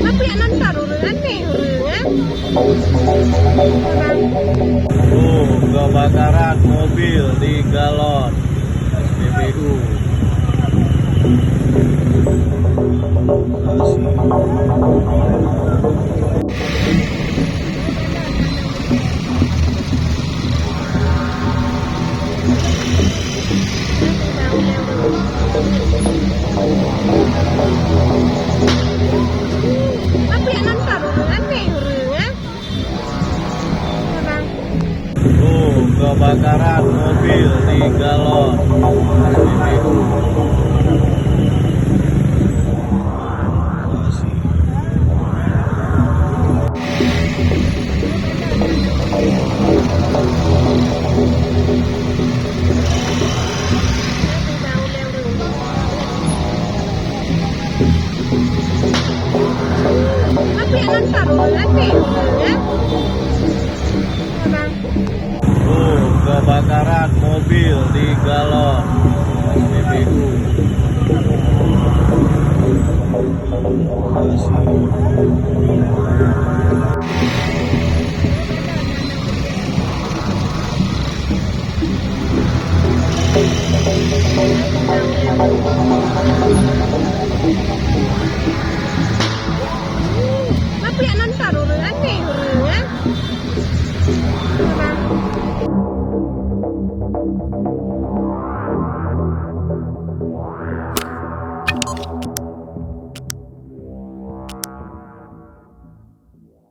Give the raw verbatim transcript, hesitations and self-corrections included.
Tapi anak ntar ureueng aneh ureueng, eh? Oh, kebakaran mobil di galon S P B U. Tapi anak ntar ureueng aneh ureueng, eh? Oh, kebakaran mobil di galon S P B U. Tapi anak ntar ureueng aneh ureueng, eh? Oh, kebakaran mobil di galon S P B U.